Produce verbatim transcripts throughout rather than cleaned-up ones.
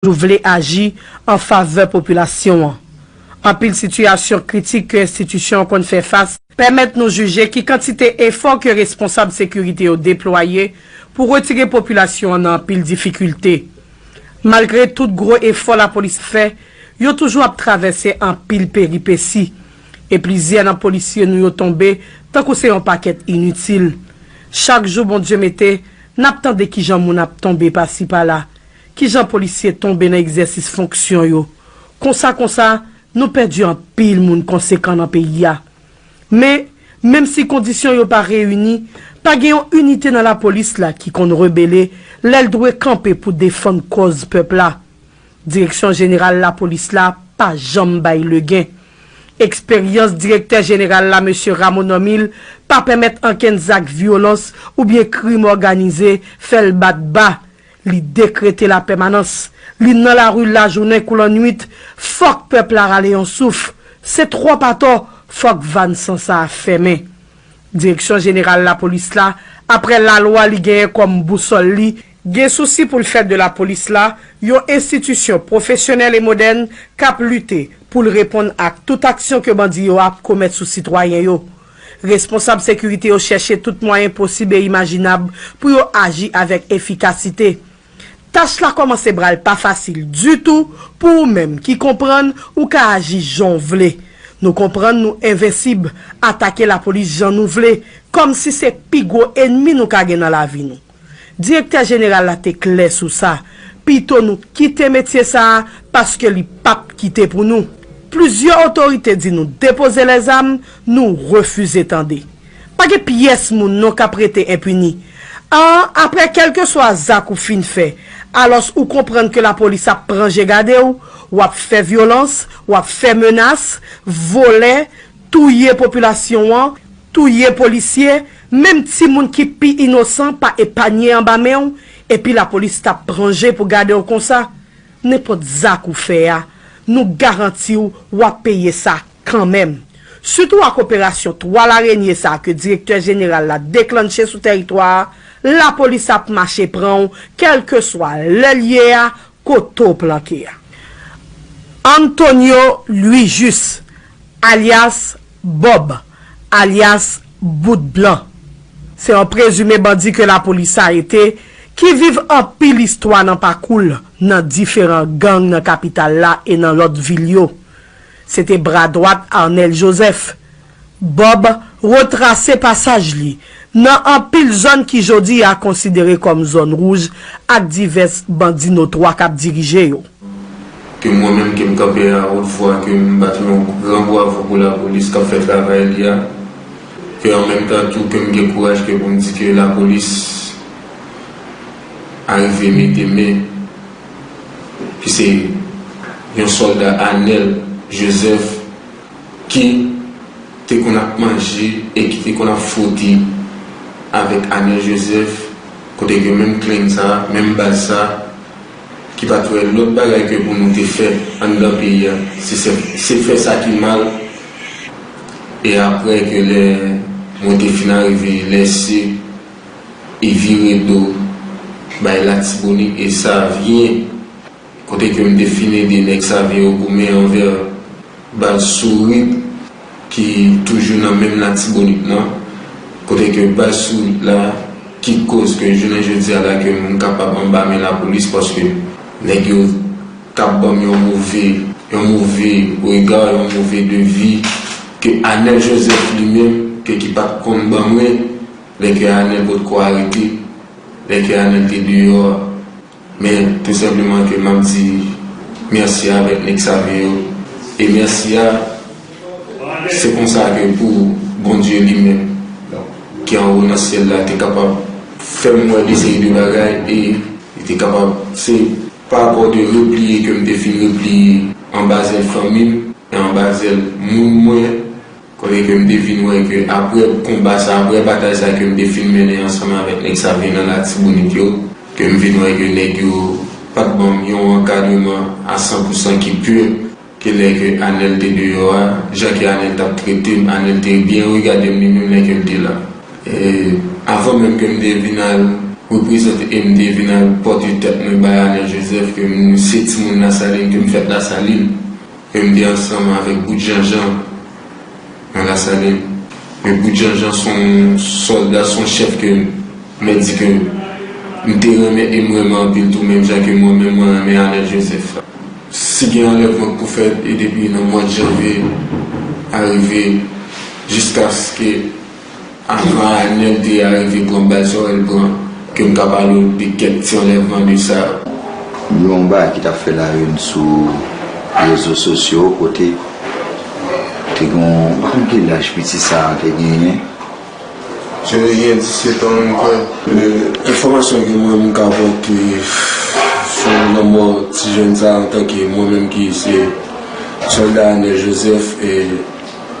toujou vle aji an favè popilasyon an. Anpil sitiyasyon kritik ke enstitisyon an konn fè fas pèmèt nou jije ki kantite efò ke responsab sekirite yo deplwaye pou retire popilasyon an nan anpil difikilte. Malgre tout gwo efò lapolis fè, yo toujou ap travèse anpil peripesi. E plizyè nan polisye nou yo tonbe tankou se yon pakèt initil. Chak jou Bondye mete, n ap tande kijan moun ap tonbe pasi pala, kijan polisye tonbe nan egzèsis fonksyon yo. Konsa konsa, nou pèdi anpil moun konsekan nan peyi a. Men, menm si kondisyon yo pa reyini, pa gen yon inite nan lapolis la ki konn rebele lè l dwe kanpe pou defann kòz pèp la. Direksyon jeneral lapolis la pa janm bay legen. Eksperyans direktè jeneral la, mesye Rameau Normil, pa pèmèt ankenn zak vyolans oubyen krim òganize fè l bat ba. Li dekrete lapèmanans. Li nan lari lajounen kou lannwit. Fòk pèp la rale yon souf. Se twòp atò. Fòk vàn san sa a fèmen. Direksyon jeneral lapolis la, apre lalwa li genyen kòm bousòl li, gen sousi pou l fè de lapolis la yon enstitisyon pwofesyonèl e modèn k ap lite pou l reponn ak tout aksyon ke bandi yo ap komèt sou sitwayen yo. Responsab sekirite yo chèche tout mwayen posib e imajinab pou yo aji avèk efikasite. Tach la kòmanse pral pa fasil ditou pou ou menm ki konprann ou ka aji jan w vle. Nou konprann nou envensib, atake lapolis jan nou vle, kòmsi se pi gwo ènmi nou ka gen nan lavi nou. Direktè jeneral la te klè sou sa. Pito nou kite metye sa a, paske li p ap kite pou nou. Plizyè otorite di nou depoze lèzam, nou refize tande. Pa gen pyès moun non k ap rete enpini. An, apre kèlkeswa zak ou fin fè, alòs ou konprann ke lapolis ap pran je gade w, w ap fè vyolans, w ap fè menas, vòlè, touye popilasyon an, touye polisye, menm timoun ki pi inosan pa epanye anba men w, epi lapolis t ap pran je pou gade w konsa. Nenpòt zak ou fè a, nou garanti w w ap peye sa kanmenm. Sitou ak operasyon twa larenye sa a ke direktè jeneral la deklannche sou tèritwa a, lapolis ap mache pran w, kèlkeswa lè l ye a, kote w planke a. Antonio Louis Juste, alyas Bob, alyas Bout Blan, se yon prezime bandi ke lapolis arete ki viv anpil istwa nan pakou l nan diferan gang nan kapital la e nan lòt vil yo. Se te bra dwat Arnel Joseph. Bob retrase pasaj li nan anpil zòn ki jodi a konsidere kòm zòn wouj ak divès bandi notwa k ap dirije yo. Ke mwen menm ke m kanpe a wot vwa, ke m bat yon gran bravo pou lapolis k ap fè travay li a, ke an menm tan tou ke m gen kouraj ke pou m di ke lapolis arive mete men, ki se yon sòlda Anèl Jozèf ki te konn ap manje e ki te konn ap fwote avèk Anèl Jozèf, kote ke menm klenn sa, menm baz sa, ki pa t wè lòt bagay ke pou nou te fè anndan peyi a, se se se fè sa ki mal. E aprè ke lè mwen te fin arive, lèse e vire do bay Latibonit e Savyen, kote ke m te fin ede nèg Savyen yo goumen anvè baz Sourit ki toujou nan menm Latibonit lan, kote ke baz Sourit la ki koz ke jounen jodi a la ke m kapab anba men lapolis, paske nèg yo t ap ban m yon move, yon move rega, yon move de vi ke Anèl Jozèf li menm, ke ki pa t konn ban mwen, lè ke Anèl potko arete, lè ke Anèl te deyò a. Men tou senpleman ke m ap di mèsi avèk nèg Savyen yo. E mèsi a, se konsa ke pou Bondye li menm, ki anwo nan syèl la, te kapab fè m wè de seri de bagay, e li te kapab, se pa rapò de repliye ke m te fin repliye anba zèl fanmi m, e anba zèl moun mwen, kote ke m te vin wè ke aprè konba sa, aprè batay sa ke m te fin mennen ansanm avèk nèg Savyen nan Latibonit yo, ke m vin wè ke nèg yo pa t ban m yon ankadreman a san pou san ki pi ke lè ke Anèl te deyò a, jan ke Anèl t ap trete m, Anèl te byen regade m li menm lè ke l te la. E avan menm ke m te vin al reprezante e m te vin al pote tèt mwen bay Anèl Joseph, ke m se timoun Lasalin, ke m fèt Lasalin, ke m te ansanm avèk Bout Janjan nan Lasalin. Men Bout Janjan se yon sòlda, se yon chèf ke mwen di ke m te renmen e m renmen anpil tou, menm jan ke mwen menm mwen renmen Anèl Joseph. Si gen anlèvman k pou fèt, e depi nan mwa janvye a rive jiskaske avan Anèl te arive pran bal sa w wè l pran, ke m ka pale w de kèk ti anlèvman de sa. Yon bagay ki t ap fè la youn sou rezo sosyo kote te gen yon, m pa konn ki laj piti sa a te genyen. Se te gen disèt an, m kwè. E, enfòmasyon ke mwen m ka pote sou lanmò ti jèn sa a, antanke mwen menm ki se sòlda Anèl Joseph, e,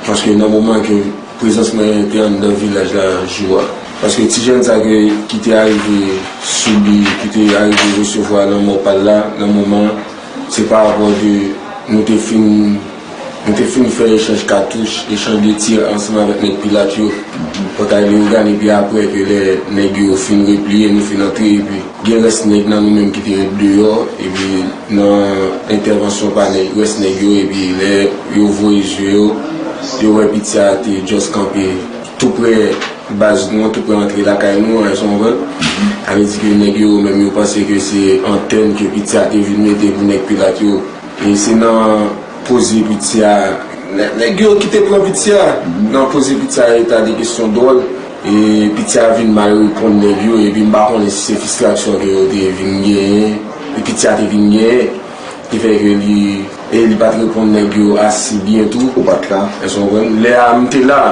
paske nan moman ke prezans mwen te anndan vilaj la jou a. Paske ti jèn sa ke, ki te arive sibi, ki te arive resevwa lanmò pa l la, nan moman an, se pa rapò de nou te fin, nou te fin fè echanj katouch, echanj de tir ansanm avèk nèg Pilat yo. Pòtay Leyogàn, epi apre ke lè nèg yo fin repliye, nou fin antre, epi gen rès nèg nan nou menm ki te ret deyò, epi nan entèvansyon pa nèg, rès nèg yo, epi lè yo voye zye yo, yo wè piti a te just kanpe tou pre baz nou an, tou pre antre lakay nou an, èske w konprann? Sa vle di ke nèg yo menm yo panse ke se antèn ke piti a te vin mete pou nèg Pilat yo. E se nan poze piti a, nè-, nèg yo ki te pran piti a, nan poze piti a eta de kesyon dwòl, e piti a vin mal reponn nèg yo, epi m pa konnen si se fristrasyon ke yo te vin genyen, e piti a te vin genyen, ki fè ke li, e li pa t reponn nèg yo ase byen tou. Ou pa t la? Èske w konprann? Lè a, m te la.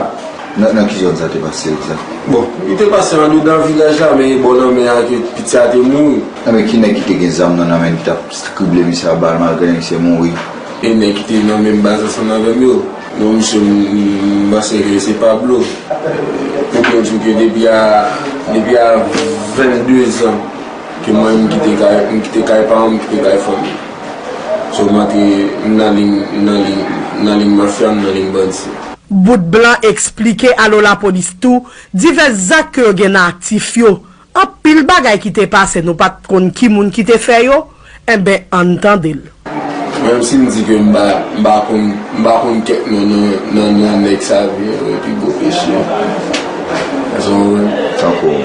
Nan, nan ki zòn sa te pase egzak? Bon, li te pase anndedan vilaj la, men e bò lanmè a ke piti a te mouri. Enben, ki nèg ki te gen zam nan, nan men l ki t ap krible misye a bal malgre misye mouri? E nèg ki te nan menm baz ansanm avè m yo. Bon, misye, m, m, m panse ke se Pablo. Mwen te di w ke depi a, depi a vennde zan ke mwen, m kite kay, m kite kay paran m, m kite kay fanmi. So, m antre, m nan liy, m nan liy, m nan liy mafya, m nan liy bandi. Bout Blan eksplike Alo Lapolis tou divès zak ke yo gen nan aktif yo. Anpil bagay ki te pase, nou pa t konn ki moun ki te fè yo. Enben, ann tande l. Menm si m di ke m pa, m pa konn, m pa konn kèk non nan, nan, nan nèg Savyen yo epi Gwo Peche. Èske w konprann? Tankou?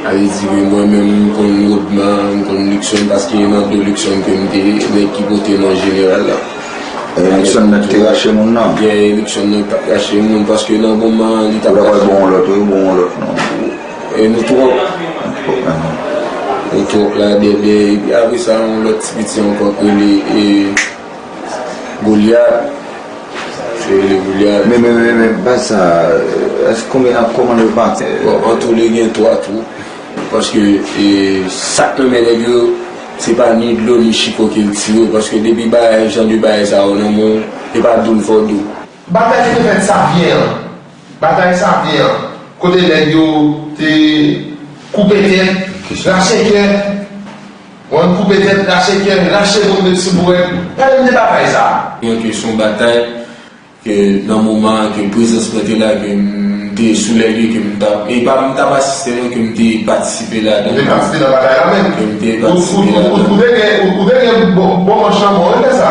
Sa vle di ke mwen menm, m konn Rodman, m konn Luckson, paske nan do Luckson ke m te ye, nèg ki pote non jeneral la. E Luckson nan ki te rache moun nan? Gen Luckson nan ki t ap rache moun, paske nan moman an, li t ap rache. Ou ta pral bon yon lòt, wi, bon yon lòt non. E nou twòp. Nou twòp la, dèdè. Epi apre sa, yon lòt ti piti ankò k rele, e, Golyat. Yo rele Golyat. Men, men, men, men, baz sa, èske konbyen, kòman yo pati? Bon, an tou, li gen twa tou. Paske, e, sa k nan men nèg yo, se pa ni dlo, ni chiko ke l tire. Paske depi bagay, jan de bagay sa yo nan men w, e pa dou l fè w dou. Batay ki te fèt Savyen an. Batay Savyen an, kote nèg yo te koupe tèt, rache kè, w konprann, koupe tèt, rache kè, rache moun de sou bouwèt. Pale m de batay sa a. Yon ke se yon batay ke nan moman an ke prezans mwen te la, ke m te sou lè lye, ke m t ap, e pa m t ap asiste non, ke m te patisipe ladan. Ou te patisipe nan batay la menm? Ke m te patisipe ladan. Ou, ou, ou, ou te gen, ou, ou te gen bon, bon manch nan men w, wi, lè sa a.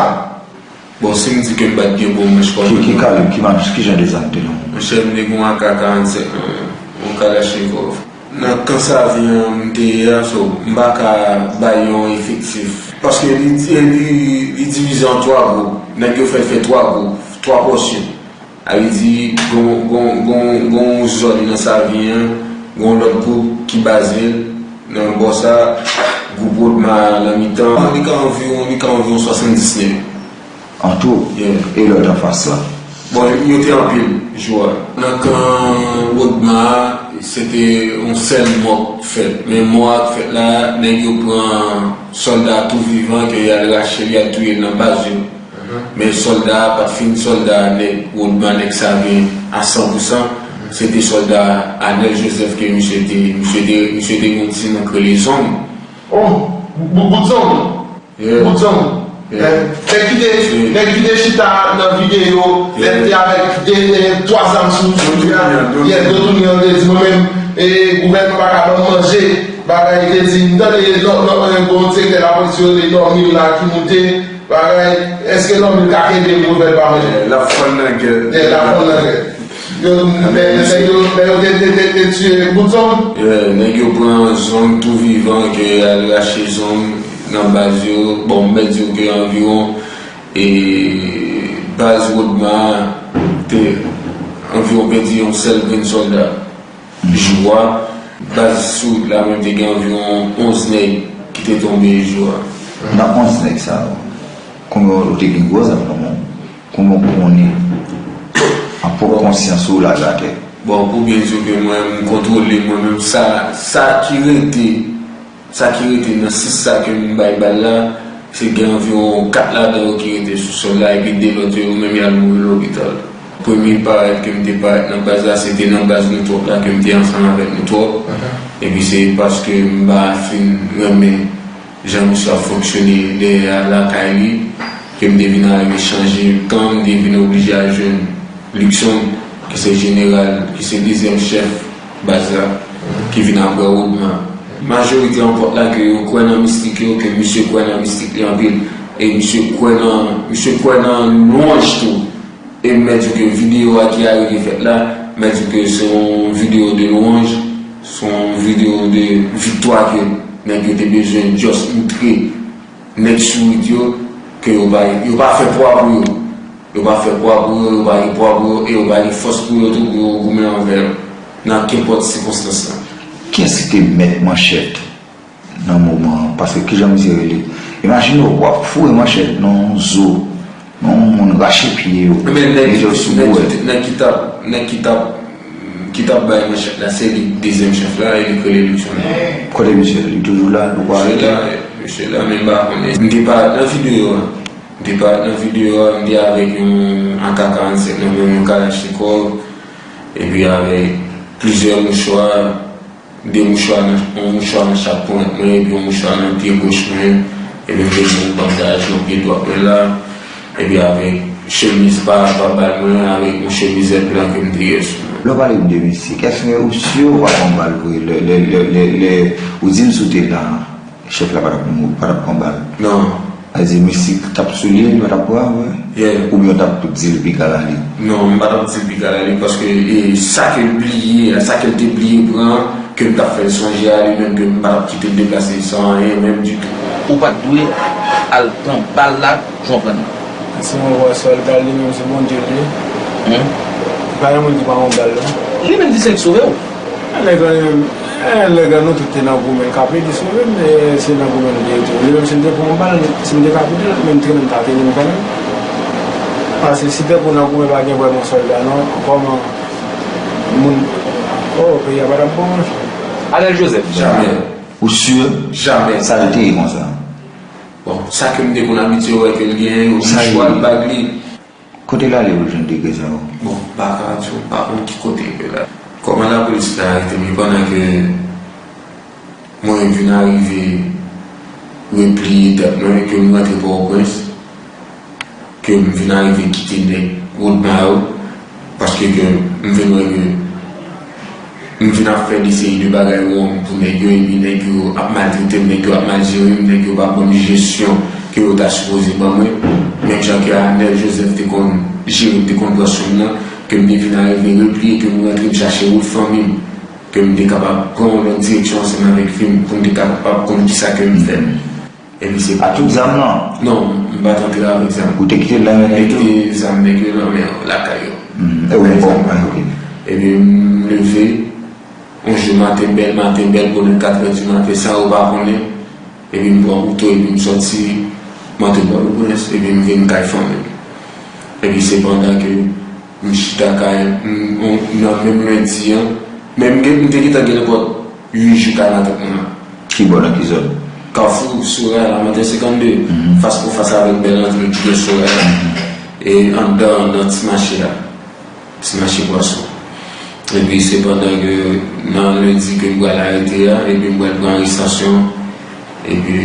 Bon, si m di ke m pa t gen bon manch kòm. Ki, ki kalib, ki manch, ki jan de zam te nan men w? Monchè, m te gen yon A K karannsenk nan men m, yon Kalachnikov. Nan kan Savyen an m te ye a, so, m pa ka bay yon efektif. Paske li, li, li divize an twa gwoup. Nèg yo fè l fè twa gwoup, twa pòsyon. Sa vle di, gon, gon, gon, gon zòn nan Savyen an, gon lòt gwoup ki baze l nan bò sa, gwoup Rodman nan mitan. Li ka anviwon, li ka anviwon swasanndis nèg. An tou? Yeah. E lòt anfas la? Bon, yo te anpil, jou a. Nan kan Rodman a, se te yon sèl mò k fèt. Men mò a k fèt la, nèg yo pran sòlda tou vivan, ke y al rache l, y al touye l nan baz yo. Men sòlda a pa t fin sòlda nèg Rodman, nèg Savyen a san pou san. Se te sòlda Anèl Joseph ke misye te, misye te, misye te gen yon ti non k rele Zong. Oh, Bout, Bout Zong. Yeah. Bout Zong. Yeah. Eh, nèg ki te, nèg ki te chita nan videyo, yeah, nèg te avèk de, de, twa zam sou, sou li a. Yeah, do touni an, vle di mwen menm, e, gouvènman pa ka ban m manje. Bagay te di, m tande lò, lò, bon, direktè lapolis yo rele Lòmil la ki moute, bagay, èske Lòmil ka kenbe l pou fè l pa manje? L ap fann nan gèt. L ap fann nan gèt. Yo, nèg yo, nèg yo te, te, te, te tiye bout zong. Yeah, nèg yo pran zong tou vivan, ke al rache zong nan baz yo. Bon, m mèt di w ke anviwon, e, baz Wodma te anviwon pèdi yon sèl grenn sòlda. Jou a, baz sou wout la menm te gen anviwon onz nèg ki te tonbe jou a. Nan onz nèg sa yo, konbyen ou te gen gwo zam nan men w? Kouman w konnen an pwòp konsyans ou lage atè? Bon, pou byen di w ke mwen, m kontwole mwen menm, sa, sa ki rete, sa ki rete nan sis sa ke m bay bal la, se gen anviwon kat ladan yo ki rete sou sòl la, epi de lòt yo, yo menm y al mouri lopital. Premye parèt ke m te parèt nan baz la, se te nan baz nou twòp la, ke m te ansanm avèk nou twòp. Epi se paske m pa fin renmen jan misye ap fonksyone dèyè lakay li, ke m te vin arive chanje kan, m te vin oblije al jwenn Luckson, ki se jeneral, ki se dezyèm chèf baz la, ki vin apre Wodma. Majorite an pòt la ke yo kwè nan mistik yo, ke misye kwè nan mistik li anpil, e misye kwè nan, misye kwè nan lwanj tou. E m mèt di w ke videyo a ki arive fèt la, m mèt di w ke se yon videyo de lwanj, se yon videyo de viktwa ke nèg yo te bezwen just moutre nèg sourit yo ke yo pa, yo pa fè pwa pou yo. Yo pa fè pwa pou yo, yo pa gen pwa pou yo, e yo pa gen fòs pou yo tou pou yo goumen anvè yo, nan kenpòt sikonstans lan. Kiyès ki te mèt manchèt nan moman an? Paske kijan misye rele? Imajine w, w ap foure manchèt nan yon zo, nan yon moun rache pye yo, mete yo sou bouwèt. Nèg ki t ap, nèg ki t ap, ki t ap bay manchèt la, se li, dezyèm chèf la, e li k rele Luckson. Kote misye? Li toujou la? Nou pa arete? Misye la, misye la, men m pa konnen. M te parèt nan videyo a. M te parèt nan videyo a, m te avèk yon A K karannsenk nan men m, yon kalachnikòv, epi avèk plizyè mouchwa, de mouchwa nan, yon mouchwa nan chak ponyèt mwen, epi yon mouchwa nan pye goch mwen, epi m te gen yon bandaj nan pye dwat mwen la, epi avèk chemiz pa, pa bal mwen, avèk yon chemizèt blan ke m te gen sou mwen. Lè w pale m de mistik, èske ou si w pa pran bal vre lè, lè, lè, lè, lè ou di m si w te la? Chèf la pa t ap mouri, pa t ap pran bal. Non. Sa vle di mistik t ap sou li, li pa t ap pran, wi. Yeah. Oubyen w t ap di l piga lali? Non, m pa t ap di l piga lali, paske, e, sa ke l bliye a, sa ke l te bliye pran an, ke m t ap fè l sonje a li menm, ke m pa t ap kite l deplase san anyen menm ditou. Ou pa t dwe al pran bal la, jan w pran nan. Si yon vwa sòlda, li menm se Bondye l ye. Hmm? Pa gen moun ki pa yon bal, non. Li menm di se li k sove w. Lè grann, eh, lè grann nou tout te nan goumen, l ka plede sove m, men se nan goumen nou te ye tou. Li menm si m te pran yon bal, si m te ka koute l, men m trennen m ta trennen m kanmenm. Paske si te pou nan goumen pa gen vrèman sòlda non, kòman moun, oh, peyi a pa t ap bon, monchè. Arnel Joseph. Jamè. Ou si? Jamè. Sa l te ye konsa? Bon, sa ke m te konn abitye wè ke l genyen yo, mouchwa l, bag li. Kote l ale pou l jwenn degre sa yo? Bon, m pa ka di w, m pa konn ki kote l al. Kòman lapolis te arete m, pandan ke mwen vin arive repliye tèt mwen, ke m rantre Pòtoprens, ke m vin arive kite nèg Wodma yo, paske ke m vin wè ke m vin ap fè de seri de bagay wrong pou nèg yo, epi nèg yo ap maltrete m, nèg yo ap mal jere m, nèg yo pa ban m jesyon ke yo ta sipoze ban mwen. Menm jan ke Arnel Joseph te konn jere m, te konn pran swen m nan, ke m te vin arive repliye, ke m rantre, m chache wout fanmi m, ke m te kapab pran yon lòt direksyon ansanm avèk vi m, pou m te kapab konn kisa ke m fè. Epi se pa tout zam nan? Non, m pa t antre avèk zam. Ou te kite l nan men nèg yo? M te kite zam nèg yo nan men lakay yo. Hmm, e ou menm kòman? Ok. Epi m leve, yon jou maten bèl, maten bèl, bonè katrè di maten, san yo pa konnen. Epi m pran kouto, epi m sòti, m antre Pòtoprens, epi m vin kay fanmi m. Epi se pandan ke m chita kay, m, m, nan menm lendi an, men m gen, m te gentan gen nenpòt uit jou kay matant mwen an. Ki bò, nan ki zòn? Kafou Soraya, Lamanten senkannde, fas pou fas avèk bèl antre ki gen Soraya. E anndan, nan ti mache a. Ti mache pwason. Epi se pandan ke nan lendi ke m pral arete a, epi m pral pran arestasyon, epi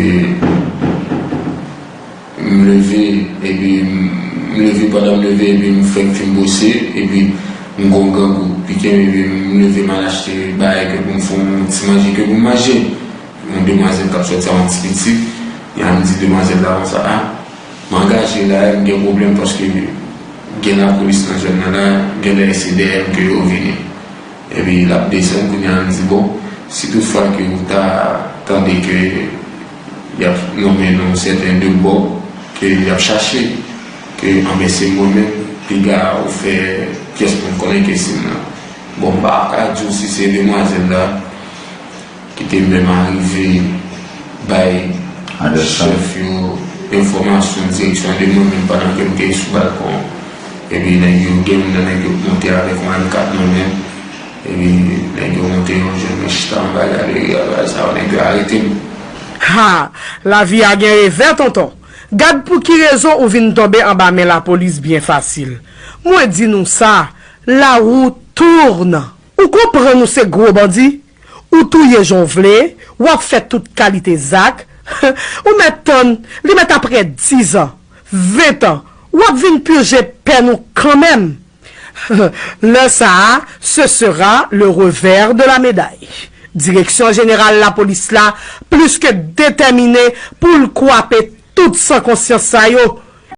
m leve, epi m leve, pandan m leve, epi m fèk fin bwose, epi m gon grangou pike m, epi m leve m al achte bagay ke pou m fè yon ti manje ke pou m manje. Yon demwazèl k ap sòti ak yon ti pitit, y a m di demwazèl la konsa, a, m angaje la, m gen pwoblèm paske gen lapolis nan zòn nan la, gen lè se dèyè m ke yo vini. Epi l ap desann, kounye a m di, bon, si toutfwa ke ou ta tande ke y ap nonmen yon sèten de bò ke y ap chache, ke anben se mwen menm, piga ou fè pyès moun konnen ke se m nan. Bon, m pa ka di w si se demwazèl la ki te menm arive bay chèf yo enfòmasyon direksyon de mwen menm pandan ke m te sou balkon. Epi nèg yo, gen youn nan nèg yo monte avèk yon M kat nan men. Epi nèg yo monte yon jèn, mwen chita anba galri a, bagay sa yo, nèg yo arete m. Ha! Lavi a gen revè, tonton. Gad pou ki rezon ou vin tonbe anba men lapolis byen fasil. Mwen di nou sa, la roue tourne. Ou konprann ou se gwo bandi? Ou touye jan w vle, w ap fè tout kalite zak. Ou mèt tann, li mèt apre diz an, ven an, w ap vin pije pèn ou kanmenm. Lè sa a, ce sera le revers de la médaille. Direksyon Jeneral Lapolis la plis ke detèmine pou l kwape tout san konsyans sa yo.